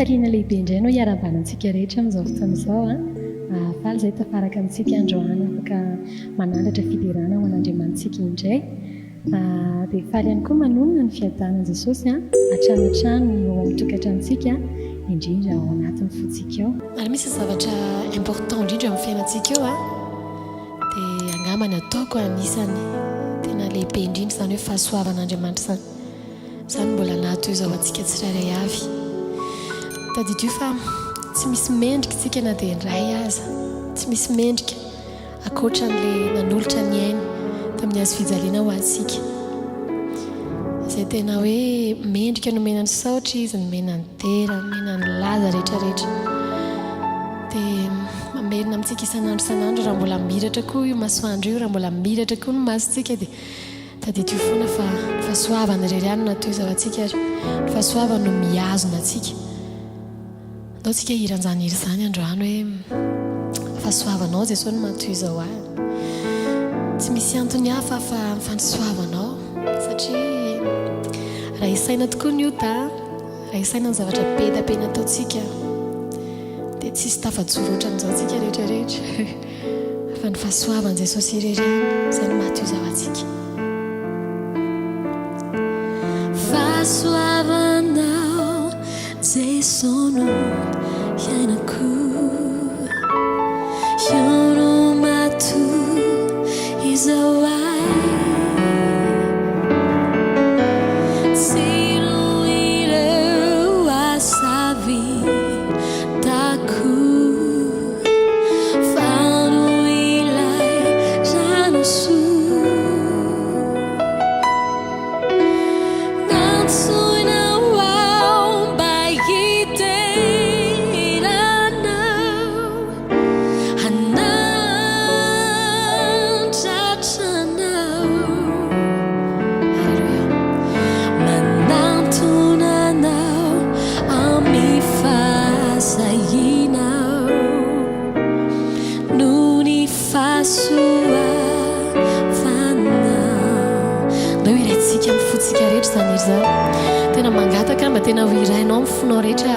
Fifaliana lehibe indray no hiarahabana antsika rehetra amin'izao fotoana izao a. Faly izahay tafaraka amintsika androany afaka manandratra fiderana ho an'Andriamanitsika indray. Dia faly ihany koa manonona ny fiadanan'i Jesosy hatrany hatrany eo amin'ny tokantranontsika, indrindra ao anatin'ny fontsika ao. Ary misy zavatra important indrindra eo amin'ny fiainantsika eo a, dia angamba ny ataoko anisany tena lehibe indrindra izany hoe fahasoavan'Andriamanitra izany. Izany mbola naha-toy izao antsika tsirairay avy. Tadidio fa tsy misy mendrika isika na dia indray aza. Tsy misy mendrika ankoatra an'ilay nanolotra ny ainy tamin'ny hazo fijaliana ho antsika. Izay tena hoe mendrika nomena ny saotra izy, nomena ny dera, nomena ny laza rehetra rehetra. Dia mamerina amintsika isan'andro isan'andro raha mbola miratra koa io masoandro io, raha mbola miratra koa ny masontsika dia Tadidio foana fa ny fahasoavana irery ihany no natao izao antsika ary ny fahasoavana no mihazona antsika. Andao tsika hihira an'izany hira izany androany hoe fahasoavanao Jesoa no maha-toy izao ahy. Tsy misy antony hafa fa ny fahasoavanao satria raha isaina tokoa ny ota, raha isaina ny zavatra be dia be nataontsika dia tsisy tafajoro ohatran'izao tsika rehetra rehetra. Fa ny fahasoavan'i Jesosy irery ihany, izay no maha toy izao antsika. Fahasoavanao Jeso no iainako, Io no maha-toy izao ahy. Tsy noho ireo asa vitako. Fa noho ilay rano soa Nantsoina ho aho mba hidera Anao, Hanandratra Anao. Haleloia. Manantona Anao amin'ny fahasahiana aho noho ny fahasoavanao. Ndao hiraintsika amin'ny fontsika rehetra izany hira izany. Tena mangataka aho mba tena ho hirainao amin'ny fonao rehetra.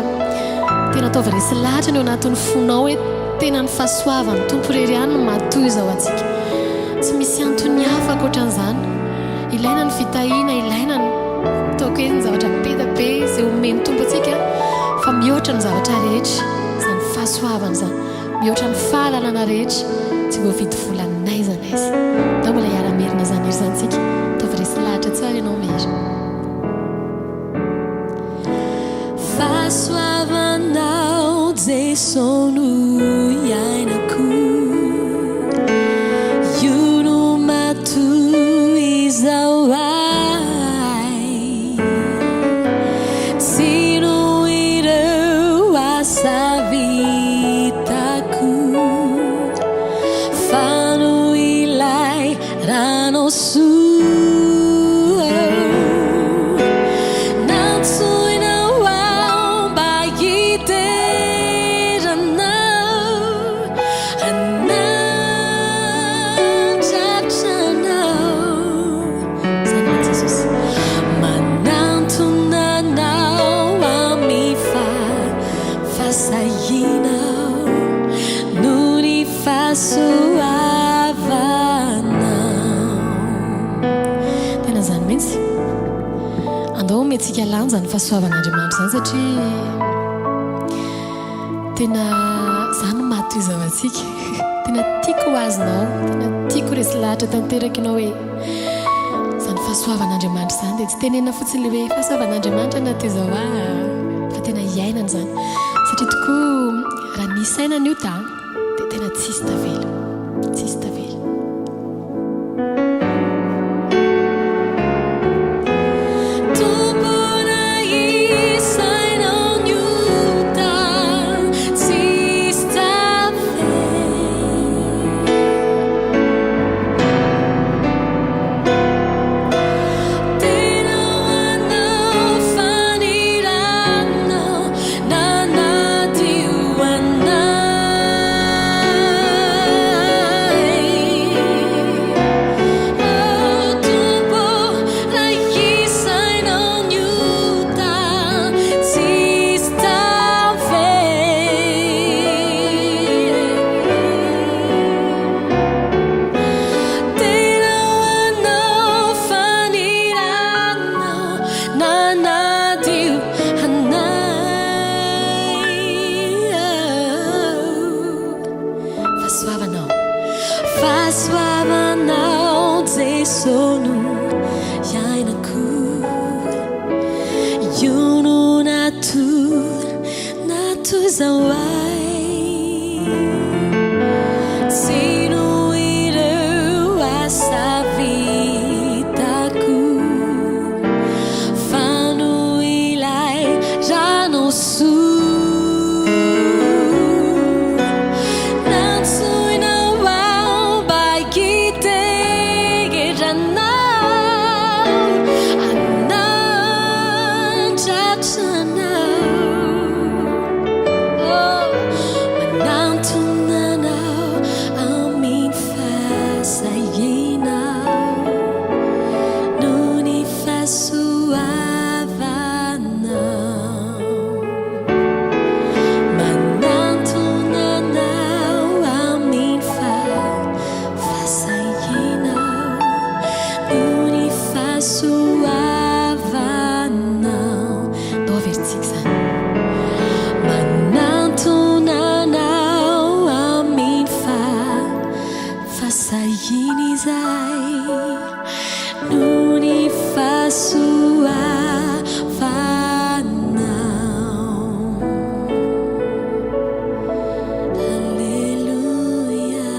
Tena ataovy resy lahatra ny ao anatin'ny fonao hoe tena ny fahasoavan'ny Tompo irery ihany no mahatoy izao antsika. Tsy misy antony hafa ankoatran'izany. Ilaina ny fitahiana, ilaina ny ataoko hoe ny zavatra be dia be izay omen'ny Tompo antsika fa mihoatra ny zavatra rehetra izany fahasoavana izany, mihoatra ny fahalalana rehetra, tsy voavidy vola n'aiza n'aiza. Ndao mbola hiara-merina izany hira izany tsika, ataovy resy lahatra tsara ianao mihira. Fahasoavanao Jeso no iainako Io no matoa izao ahy Tsy noho ireo asa vitako Fa noho ilay Ranao soa Nantsoina ho aho mba hidera Anao Hanandratra Anao Izany ve Jesosy? Manantona Anao amin'ny fahasahiana aho Noho ny Fahasoavanao. Tena izany mihitsy. Andao omentsika lanja ny fahasoavan'Andriamanitra izany satria tena izany no maha toy izao antsika. Tena tiako ho azonao, tena tiako resy lahatra tanteraka ianao hoe izany fahasoavan'Andriamanitra izany dia tsy tenenina fotsiny ilay hoe fahasoavan'Andriamanitra na toy izao ahy fa tena iainana izany. Satria tokoa raha nisy aina ny ota Dia tena tsisy tavela, tsisy tavela. Tompo nahisainao ny ota tsisy tavela. Tena ho anao faniranao Nanadio anay. Fahasoavanao. Fahasoavanao Jeso no iainako. Io no nato natozao ahy. Tsy noho ireo asa vitako fa noho ilay ranao soa. Nantsoinao aho mba hidera Anao, hanandratra Anao. Oh, manantona Anao amin'ny fahasahiana noho ny fahasoavanao. Manantona Anao amin'ny fahasahiana noho ny fahasoavanao. Ndao averintsika izany. Manantona Anao amin'ny fahasahiana izahay noho ny fahasoavanao. Aleloia.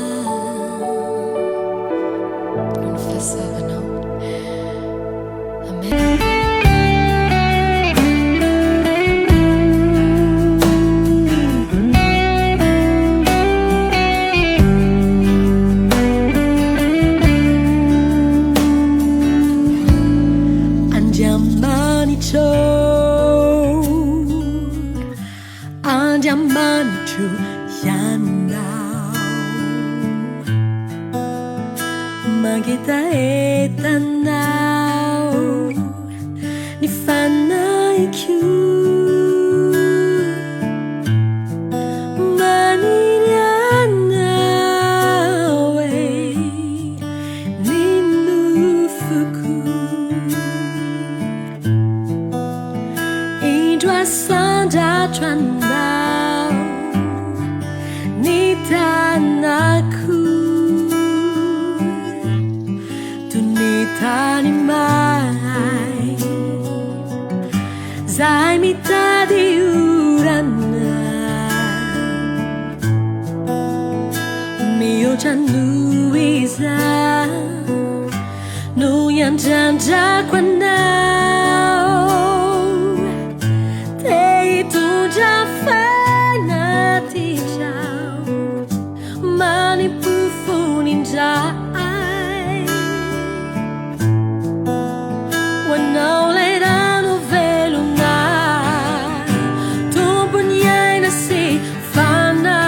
Noho ny fahasoavanao. Amen. Andriamanitro, Andriamanitro Ianao, mangetaheta Anao ny fanahiko, maniry Anao e ny nofoko. Indro asandratro Anao ny tanako, toy ny tany may zay mitady orana, mihoatra noho izany no iandrandrako Anao, te hitondra fanatitra aho, manimpofony indray ho Anao ilay rano velona, tompon'ny aina sy fanahy.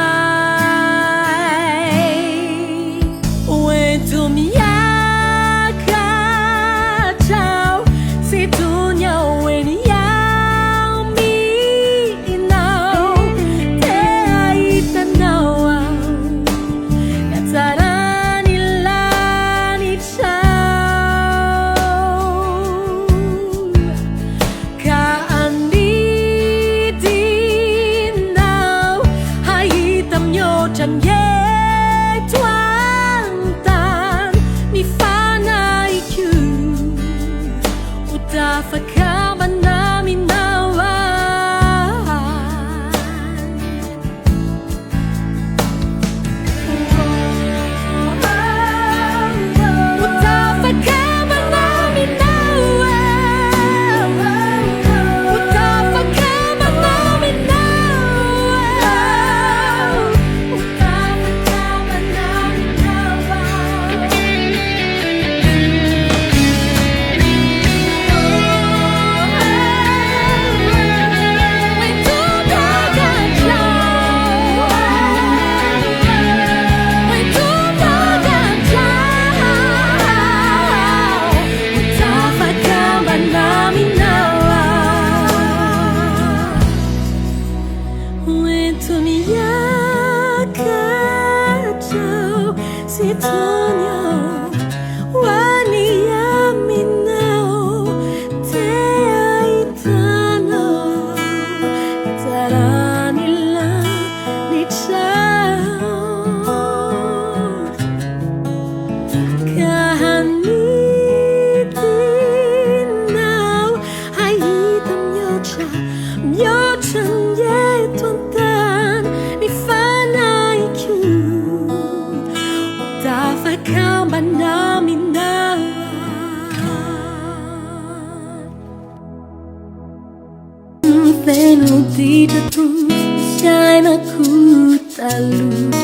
Hoento miakatra aho sy tony aho eny aminao, te hahita Anao aho, ny hatsaran'ny lanitrao. Ka anidinao hahita mihoatra ny eto an-tany ny fanahiko, ho tafakambana aminao any. Ho tafakambana aminao aho, ho tafakambana aminao aho, ho tafakambana aminao aho. Hoento miakatra aho sy tony aho ho any aminao, te hahita Anao ny hatsaran'ny lanitrao. Miara-kambana aminao. Feno ditra Tompo fiainako taloha.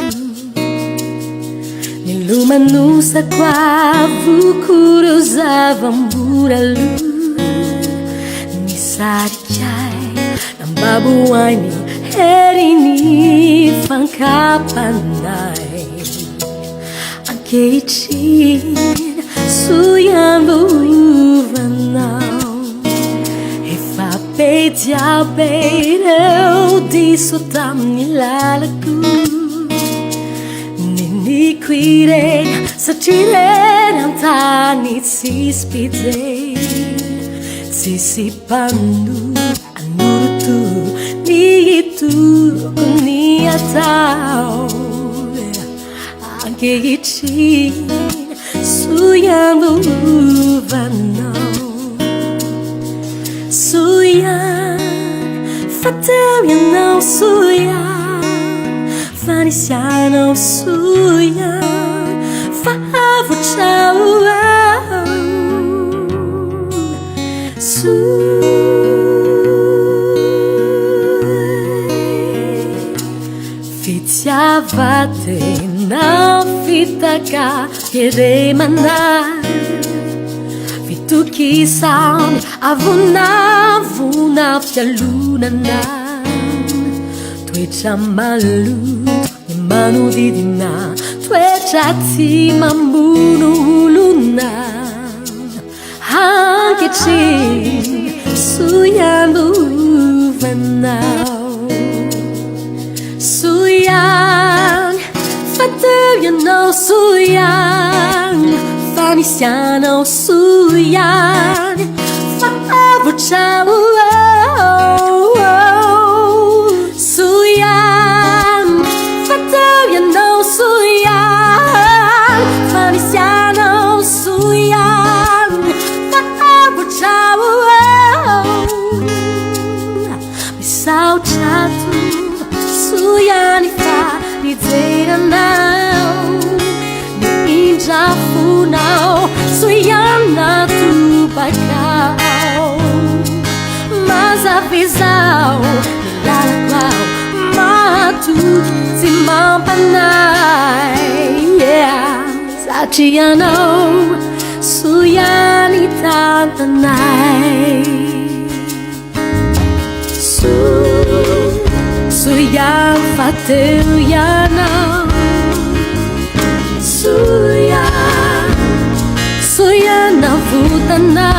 Nilomanosako avokoa ireo zava-mora lo. Nisarika ahy nambabo ahy ny herin'ny fankampanahy. Ankehitriny soa ihany lovanao. Efa be dia be ireo diso tamin'ny lalako. Neniko ireny satria ireny an-tany tsisy mpijery, tsisy mpanoro anorotoa ny tokony atao. Ankehitriny soa ihany lovanao. Soa ihany fa teo ianao, soa ihany fa nisy anao, soa ihany fa avotra ho aho. Soa. Fitiavan-tena fitaka heremana, fitokisana avonavona fialonana, toetra maloto ny manodidina, toetra tsy mamono olona. Ankehitriny soa ihany lovanao. Soa ihany fa teo ianao, soa ihany fa nisy anao, soa ihany fa avotra ho Soa ihany fa teo ianao, soa ihany fa nisy anao, soa ihany fa avotra ho Misaotra Tompo, soa ihany fa nijery anao, nindra fonao, soa ihany natobakao. Mazava izao ny lalako aho, mahatoky tsy mampanahy, yeah. Satria ianao soa ihany tantanay. Soa, soa ihany fa teo ianao. Soa ihany, soa ihany navotanao.